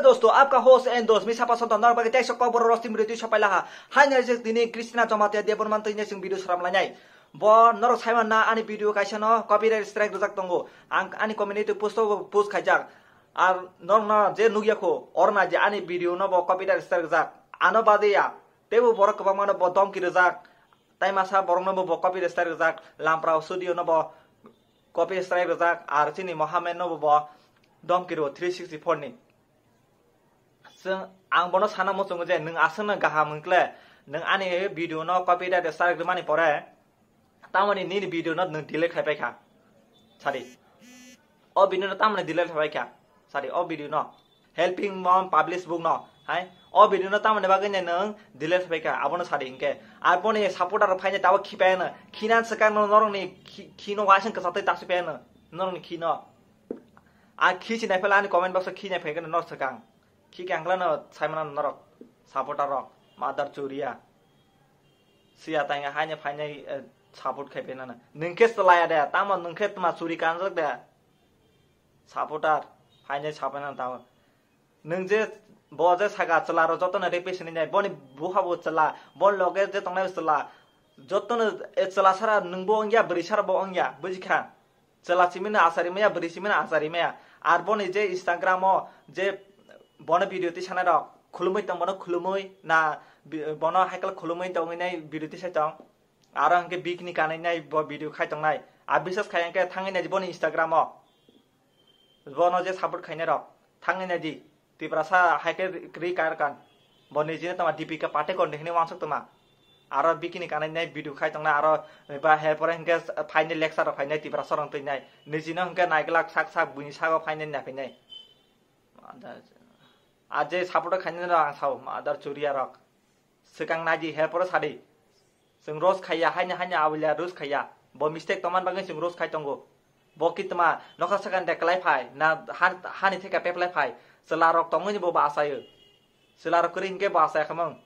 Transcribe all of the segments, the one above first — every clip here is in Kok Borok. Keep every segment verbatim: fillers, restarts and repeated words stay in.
Dosto, apka host and dost, misa pason to norok bagwi teisa kokborok roasting video twi sopai laha. Hai nai je tini Christina Jamatia Debbarma twi nai chwng video sram lainai. Bo norok saiman na ani video kaisa no copyright strike rijak tongo. Ang ani community post o post khaijak. Ar norok no je nukya kho, oro na je ani video no bo copyright strike rijak. Ano bade ya, teibo borok kwbangma no bo domki rijak. Tai masa borok no bo copyright strike rijak. Lamprao studio no bo copy strike rijak, ar chini Mohammed no bo domki rw three sixty four ni. Chwng, ang bono sana muchungo je nwng aswkno kaham hwnkle nwng ani video no copy strike rwmani pore tamoni nini video no nwng delete khai paikha. Sadi. O video no tamoni delete khai paikha. Sadi, o video no. Helping mom publish book no. Hai, o video no tamoni bagwi ne nwng delete khai paikha. Abono sadi hinkhe. Ar boni supporter rok phaine tabo khipai no. Khinan swkang no norokni khi, khi no waising kwchatwi tasu pai no. Norokni khi no. A khi si naiphela ani comment box o khi naiphai khe norok swkang. Khi khe angla no saimana norok. Supporter rok. Mother churia. Siya tang haine phainai, eh, support khai painana. Nwng khe chlaya de, tamo nwng khe tma churi kanjak de. Supporter, phainai sapainana tamo. Nwng je bo je saka chwla rok joto no repeat sini nai, boni buha bo chwla, bon loge je tongnai chwla, joto no, eh, chwla sara nwng bo wngya, bwrwi sara bo wngya, bujikha. Chwla simi no achari maya, bwrwi simi no achari maya. Ar boni je Instagram o je bono video tisanai rok, khulumui tong bono khulumui na bi-, bono haikal khulumui tongwi nai video tisai tong. Aro hwnkhe bikini kanwi nai bo video khai tongnai. A bisas khai hwnkhe thangwi nai boni Instagram o. Bono je support khainai rok thangwi nai di. Tiprasa hai khe ri kar kan. Bo nijini tongma Deepika Padukone hinwi wansuk tongma. Aro bikini kanwi nai video khai tongnai aro ba her pore hwnkhe phainai lecture rok phainai Tiprasa rok twi nai. Nijino hwnkhe naiglak sak sak buini sago phainai naikhainai. A je support khainai rok ang sao mother churia rok. Swkang naidi, her pore sadi. Chwng roast khaiya, haini haini abulia roast khaiya. Bo mistake tongmani bagwi chwng roast khai tongo. Bo kitma nokha sakani de kwlai phai, na han-, hani theka peplai phai. Chwla rok tongmani bo ba achaio. Chwla rok kwrwi hinkhe bo achai khamung.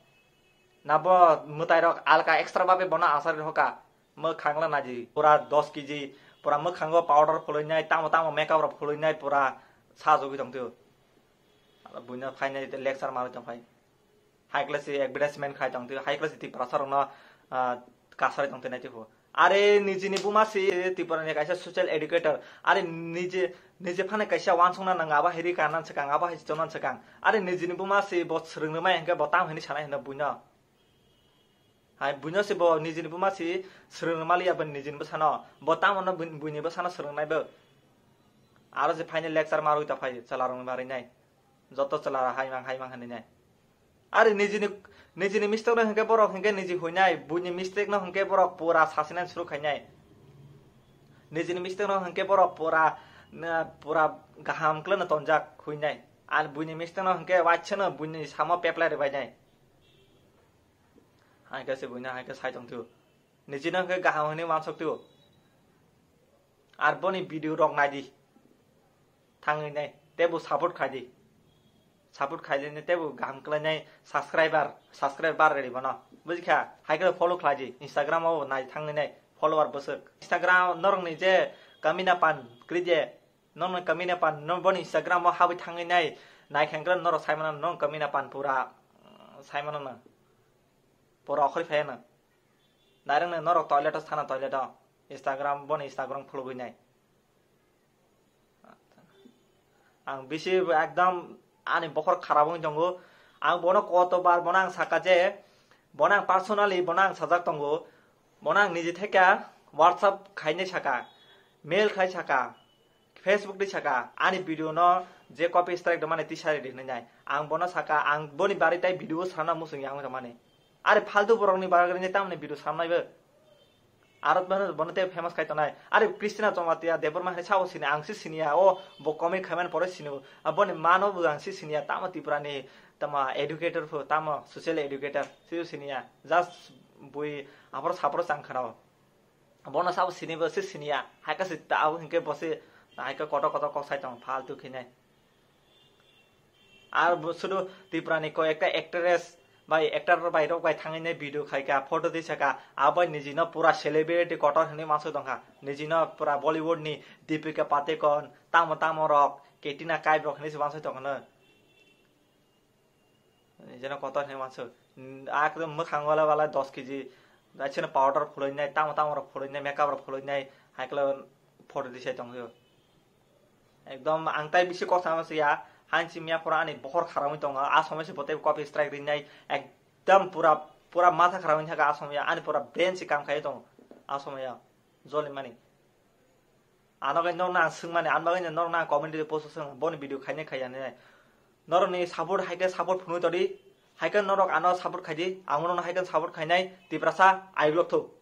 Na bo mwtai rok alka extra babe bono achari hoka. Mwkhang la naidi. Pura dos kg, pura mwkhango powder phulwi nai, tamo tamo makeup rok phulwi nai, pura sajogwi tongtio. Buino phainai lecture marwi tongphai. High class advertisement khai tong twi, high class Tiprasa rokno, ah, kasari tong twi nai twi pho. Are nijini buma si Tripura ni kaisa social educator. Are nije, nije phane kaisa wansukna nang abo hai ri kanan swkang, abo hai chonan swkang. Are nijini buma si bo swrwngno mai hwnkhe bo tam hwnwi sanai hwno buino. Hai buino si bo nijini buma si swrwngno maliya bo nijini bwsano. Bo tamo no bui-, buini bwsano swrwngnai bo. Aro je phaini lecture marwi ta phai chwla rokni barinai. Joto chwla hai mang hai mang hwnwi nai. Are nijini, nijini mistake no hwnkhe borok hwnkhe niji huinai, buini mistake no hwnkhe borok pura sasinani suru khainai. Nijini mistake no hwnkhe borok pura, na, pura kaham khleno tonjak huinai. Ar buini mistake no hwnkhe waisano buini samo peplai rwbainai. Hai khe se buino hai khe sai tong tio. Nijino hwnkhe kaham hwnwi wansok tio. Ar boni video rok nai di. Thangwi nai. Tebo support khai di. Support khai di tebo kaham khlai nai subscriber, subscriber rwdi bono. Bujikha? Hai khe follow khlai di. Instagram o nai thangwi nai follower bwswk. Instagram norok ni je kamina pan kri je. Norok ni kamina pan no boni Instagram o habwi thangwi nai. Nai khe norok sai mano norok kamina pan pura, mm, sai mano no. Pura okhori phai no. Direct no norok toilet o sana toilet o. Instagram boni Instagram khulugwi nai. Ang bisi ekdom ani bokhor kharap wngwi tongo. Ang bono koto bar bono ang saka je, bono ang personally bono ang sajak tongo. Bono ang niji theka WhatsApp khainai saka, mail khai saka, Facebook di saka, ani video no je copy strike do mani tisa ridi hinwi nai. Ang bono saka, ang boni bari tai video sana musung yang tongmani. Are faltu borokni bagwi tamni video samnai bo. Aro bono, bono tei famous khai tongnai. Are Christina Jamatia Debbarma hai sao sini, ang si siniya, o bo komik khaiman pore sini. Aboni mano bo ang si siniya, tamo Tripura ni, tamo educator pho, tamo social educator, si siniya. Just bui apor sapor chang khana. Bono sabo sini bo si siniya. Hai khe si ta abo hinkhe bo si hai khe kotor kotor kok sai tong faltu khinai. Ar bo sudu Tripura ni koi ekta actress bai actor bai rok bai thangwi nai video khai kha, photo twi saka. Abo niji no pura celebrity kotor hinwi mansoi tong kha. Niji no pura Bollywood ni Deepika Padukone, tamo tamo rok, Katrina Kaif rok hinwi se mansoi tong kha no. Jeno kotor hinwi mansuk. Ekdom mwkhang wala wala dos kg. Aiseno powder phulwi nai, tamo tamo rok phulwi nai, makeup rok phulwi nai, hai khe photo di sai tongphio. Ekdom ang tai bisi kok sama se ya, hansi miya phora ani bohor kharamwi tongo, a somoi se bo tei copy strike rinai, ekdom pura, pura matha kharamwi thaka a somoi ya, ani pura brain se kam khai tongo a somoi ya, joli mani. Ano kai norna ang swngmani, ang bagwi norna ang comment post swng, boni video khainai khaiya nai. Norokni support hai khe support phunui todi, hai khe norok ano support khaidi, ang norokno hai khe support khainai, Tiprasa, I love you.